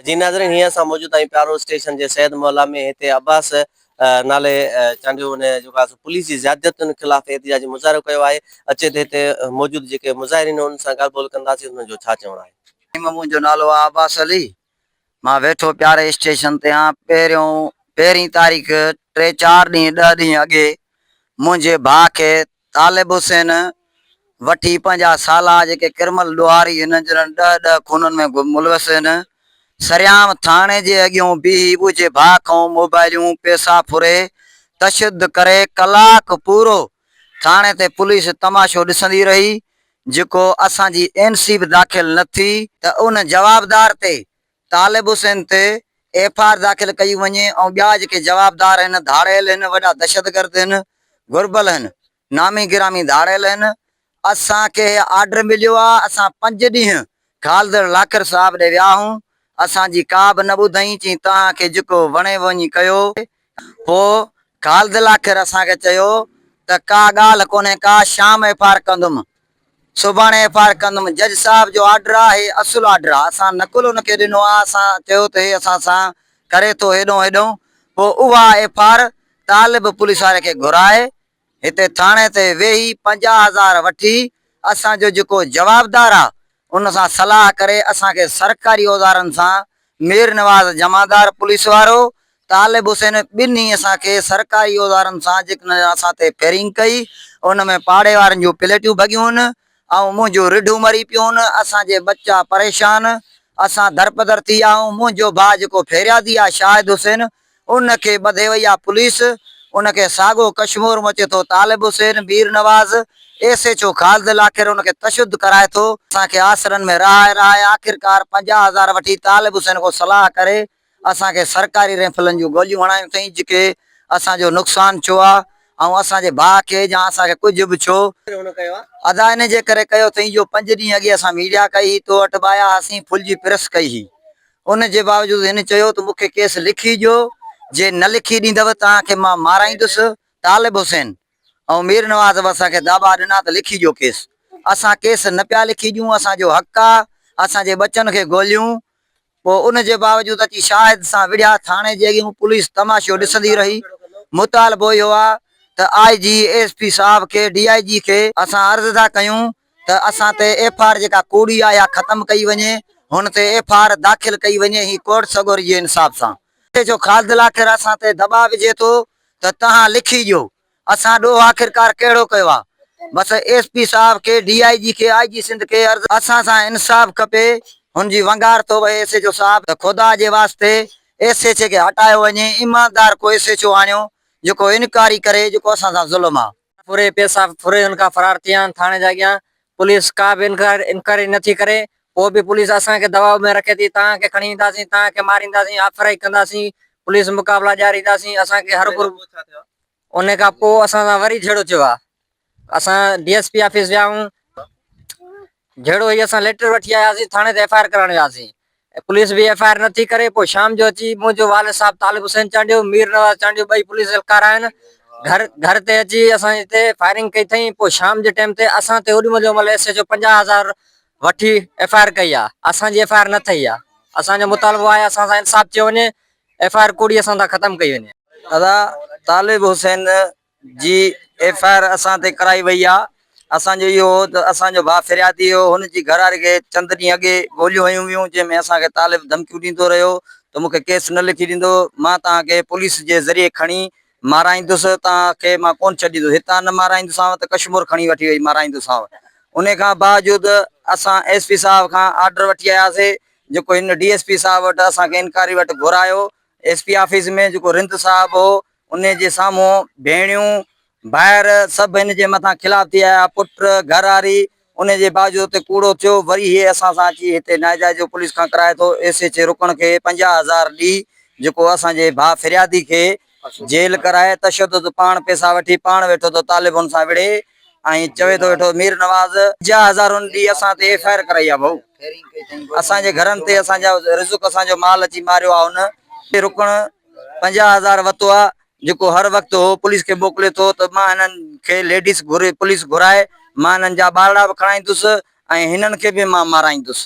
جي ناظرين هينئر اسان موجود آهيون پيارو اسٽيشن جي سيد محلا ۾ هتي عباس نالي چانڊيو ان جيڪو آهي سو پوليس جي زيادتين خلاف احتجاجي مظاهرو ڪيو آهي اچي ته هتي موجود جيڪي مظاهرين انهن سان ڳالهه ٻولهه ڪنداسين انهن جو ڇا چوڻ آهي. منهنجو نالو آهي عباس علي مان ويٺو پياري اسٽيشن تي آهيان پهريون پهرين تاريخ ٽي چار ڏينهن ڏهه ڏينهن اڳي منهنجي ڀاء کي طالب حسين وٺي پنهنجا سالا جيڪي ڪرمل ڏوهاري هن جنھن ڏهه ڏهه خونن ۾ ملوث هن سرعام ٿاڻي جي اڳيون بيهي ٻوجهي ڀاء کئون موبائليون پيسا ڦري تشدد ڪري ڪلاڪ پورو ٿاڻي تي پوليس تماشو ڏسندي رهي جيڪو اسان جي اين سي به داخل نه ٿي ته ان جوابدار تي طالب حسين تي ايف I R داخل ڪئي وڃي ۽ ٻيا جيڪي جوابدار آهن ڌاڙيل آهن وڏا دهشتگرد آهن گهربل آهن نامي گرامي ڌاڙيل آهن اسان کي هي آرڊر مليو آهي اسان پنج ڏينهن خالد لاکر صاحب ڏي ويا هون اسان جي ڪا به نه ٻڌائين چيائين توهان کي جيڪو وڻي وڃي ڪيو پوء خالد لاکر اسان کي چيو ته ڪا ڳالهه ڪونهي ڪا شام ايف I R ڪندم سڀاڻي ايف I R ڪندم، جج صاحب جو آرڊر آ، هي اصل آرڊر آ، اسان نقل ان کي ڏنو آ، اسان چيو ته هي اسان سان ڪري ٿو هيڏئون هيڏئون، پوء اها F I R Talib police واري کي گهرائي هتي ٿاڻي تي ويهي 50,000 وٺي اسان جو جيڪو جوابدار آ ان سان صلاح ڪري اسان کي سرڪاري اوزارن سان مير نواز جمعدار پوليس وارو طالب حسين ٻنهي اسان کي سرڪاري اوزارن سان جيڪڏهن اسان تي فيرنگ ڪئي ان ۾ پاڙي وارن جون پليٽيون ڀڳيون هن ۽ منهنجون رڍون مري پيون هن اسان جي ٻچا پريشان اسان درپدر ٿي ويا آهيون منهنجو ڀاء جيڪو فيريادي آهي شاهد حسين ان کي ٻڌي وئي آهي پوليس ان کي ساڳو ڪشمور م اچي ٿو Talib Hussain Mir Nawaz S H O Khalid Lakhar ان کي تشدد ڪرائي ٿو اسان کي آسرن ۾ رهائي رهائي آخرڪار 50,000 وٺي طالب حسين کان صلاح ڪري اسان کي سرڪاري رينفلن جون گوليون هڻايون اٿئين جيڪي اسان جو نقصان ڇو آ ۽ اسان جي ڀاء کي يا اسان کي ڪجهه به ڇو ادا ان جي ڪري ڪيو اٿئين جو پنج ڏينهن اڳي اسان ميڊيا ڪئي هئي تو وٽ به آيا هئاسين ڦل جي پريس ڪئي هئي ان جي باوجود هن چيو ته مون کي ڪيس لکي ڏيو جي نه لکي ڏيندؤ توهان کي مان مارائيندس طالب حسين ۽ مير نواز به اسان کي داٻا ڏنا ته لکي ڏيو ڪيس اسان ڪيس نه پيا لکي ڏيون اسان جو حق آ اسان جي ٻچن کي گوليون پوء ان جي باوجود اچي شاهد سان وڙهيا، ٿاڻي جي اڳيون پوليس تماشو ڏسندي رهي، مطالبو اهو آ ته آء جي، ايس پي صاحب کي، ڊي I جي کي، اسان عرض ٿا ڪيون ته اسان تي ايف I R جيڪا ڪوڙي آ اها ختم ڪئي وڃي، هن تي ايف I R داخل ڪئي وڃي هي ڪورٽ سڳوري جي انصاف سان. جو خالد لاکير اسان تي دٻاء وجهي ٿو ته توهان لکي ڏيو اسان ڏوهه آخرڪار ڪهڙو ڪيو آ؟ بس ايس پي صاحب کي، ڊي I جي کي، آء جي سنڌ کي عرض اسان سان انصاف کپي، هن جي ونگار ٿو وهي ايس ايڇ او صاحب ته خدا جي واسطي ايس ايڇ اي کي هٽايو وڃي، ايماندار ڪو ايس ايڇ او آڻيو جيڪو انڪوائري ڪري جيڪو اسان سان ظلم آ. ڦري پيسا ڦري هن کان فرار ٿي ويا آهن ٿاڻي جي اڳيان پوليس ڪا به انڪوائري نه ٿي ڪري پوء به پوليس اسان کي دٻاء ۾ رکي ٿي توهان کي کڻي اينداسين توهان کي مارينداسين آفرائي ڪنداسين پوليس مقابلا ڏيارينداسين اسان کي هر ان کان پوء اسان سان وري جهيڙو ٿيو آ اسان ڊي ايس پي آفيس ويا آهيون جهيڙو هي اسان ليٽر وٺي آياسين ٿاڻي تي ايف I R ڪرائڻ وياسين پوليس به ايف I R نٿي ڪري پوء شام جو اچي منهنجو والد صاحب طالب حسين چانڊيو مير نواز چانڊيو ٻئي پوليس اهلڪار آهن گهر گهر تي اچي اسان جي تي فائرنگ ڪئي اٿئي پوء شام جي ٽائيم تي اسان تي اوڏي مهل جو مهل ايس ايڇ او 50000 وٺي ايف I R ڪئي آ اسان جي ايف I R نه ٿئي آ اسان جو مطالبو آهي اسان سان انصاف ٿيو وڃي ايف I R ڪوڙي اسان تان ختم ڪئي وڃي. ادا طالب حسين جي ايف I R اسان تي ڪرائي وئي آ اسان جو اهو هو ته اسان جو ڀاء فريادي هو هن جي گهر واري کي چند ڏينهن اڳي گوليون هنيون ويون جنهن ۾ اسان کي طالب ڌمڪيون ڏيندو رهيو ته مون کي ڪيس نه لکي ڏيندو مان توهان کي پوليس جي ذريعي کڻي مارائيندس توهان کي مان ڪونه ڇڏيندس هتان نه مارائيندوسانو ته ڪشمور کڻي وٺي وئي مارائيندوسانو انهي کان باوجود اسان ايس پي صاحب کان آرڊر وٺي آياسي جيڪو هن ڊي ايس پي صاحب وٽ اسان کي انڪوائري وٽ گهرايو ايس پي آفيس ۾ جيڪو رند صاحب هو انهي جي سامهون ڀيڻيون ڀائر سڀ هن جي مٿان خلاف ٿي آيا پٽ گهر واري انهي جي باوجود اتي ڪوڙو ٿيو وري هي اسان سان اچي هتي ناجائز جو پوليس کان ڪرائي ٿو ايس ايڇ اي رڪڻ کي 50,000 ڏي جيڪو اسان جي ڀاء فريادي کي جيل ڪرائي تشدد پاڻ پيسا وٺي پاڻ ويٺو ٿو طالب هن سان وڙهي ۽ چوي ٿو ويٺو مير نواز 50,000 هن ڏي اسان تي ايف I R ڪرائي آ ڀائو اسان جي گهرن تي اسان جا رزق اسان جو مال اچي ماريو آ هن رڪڻ 50,000 وتو آ جيڪو هر وقت هو پوليس کي موڪلي ٿو ته مان هنن کي ليڊيز گهري پوليس گهرائي مان هنن جا ٻارڙا به کڻائيندس ۽ هنن کي به مان مارائيندس.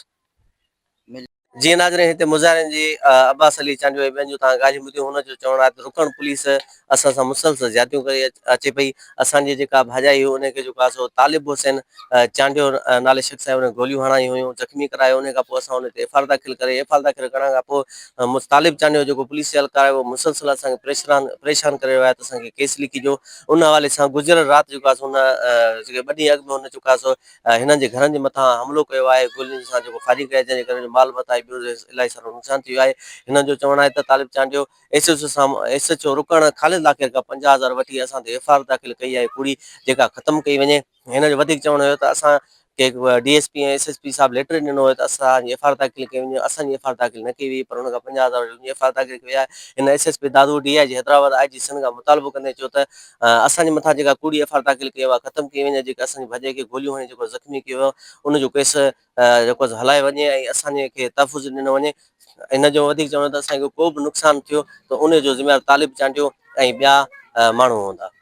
جيئن ناظرين هتي مظاهرين جي عباس علي چانڊيو ۽ ٻين جون توهان ڳالهيون ٻڌيون هن جو چوڻ آهي ته رڪڻ پوليس اسان سان مسلسل زيادتيون ڪري اچي پئي اسان جي جيڪا ڀاڄائي هئي ان کي جيڪو آهي سو طالب حسين چانڊيو نالي شخص آهي ان گوليون هڻايون هيون زخمي ڪرايو ان کان پوء اسان ان تي ايف I R داخل ڪري ايف I R داخل ڪرڻ کان پوء طالب چانڊيو جيڪو پوليس اهلڪار آهي اهو مسلسل اسان کي پريشران پريشان ڪري رهيو آهي ته اسان کي ڪيس لکي ڏيو ان حوالي سان گذريل رات جيڪو آهي سو ان جيڪي ٻه ڏينهن اڳ ۾ هن جيڪو آهي سو هنن جي گهرن جي مٿان حملو ڪيو آهي، گولين سان جيڪو فائرنگ ڪئي آهي، جنهن جي ڪري مال متاع ۽ ٻيو الاهي سارو نقصان ٿي ويو آهي. هنن جو چوڻ آهي ته Talib Chandio S H O سان ايس ايڇ او رڪڻ خالد لاکير کان 50,000 وٺي اسان تي ايف I R داخل ڪئي آهي ڪوڙي جيڪا ختم ڪئي وڃي. هن جو وڌيڪ چوڻ هيو ته اسان کي D S P ۽ S S P صاحب ليٽر ڏنو هيو ته اسان جي ايف I R داخل ڪئي وڃي اسان جي ايف I R داخل نه ڪئي وئي پر ان کان 50,000 وٺي ايف I R داخل ڪئي آهي. هن S S P Dadu D I G Hyderabad I G Sindh کان مطالبو ڪندي چيو ته اسان جي مٿان جيڪا ڪوڙي ايف I R داخل ڪئي اها ختم ڪئي وڃي جيڪا اسان جي ڀاڄائي کي گوليون هڻي جيڪو زخمي ڪيو ويو ان جو ڪيس جيڪو هلايو وڃي ۽ اسان کي تحفظ ڏنو وڃي هن جو وڌيڪ چوڻ ته اسان کي ڪو به نقصان ٿيو ته ان جو ذميوار طالب چانڊيو ۽ ٻيا ماڻهو هوندا.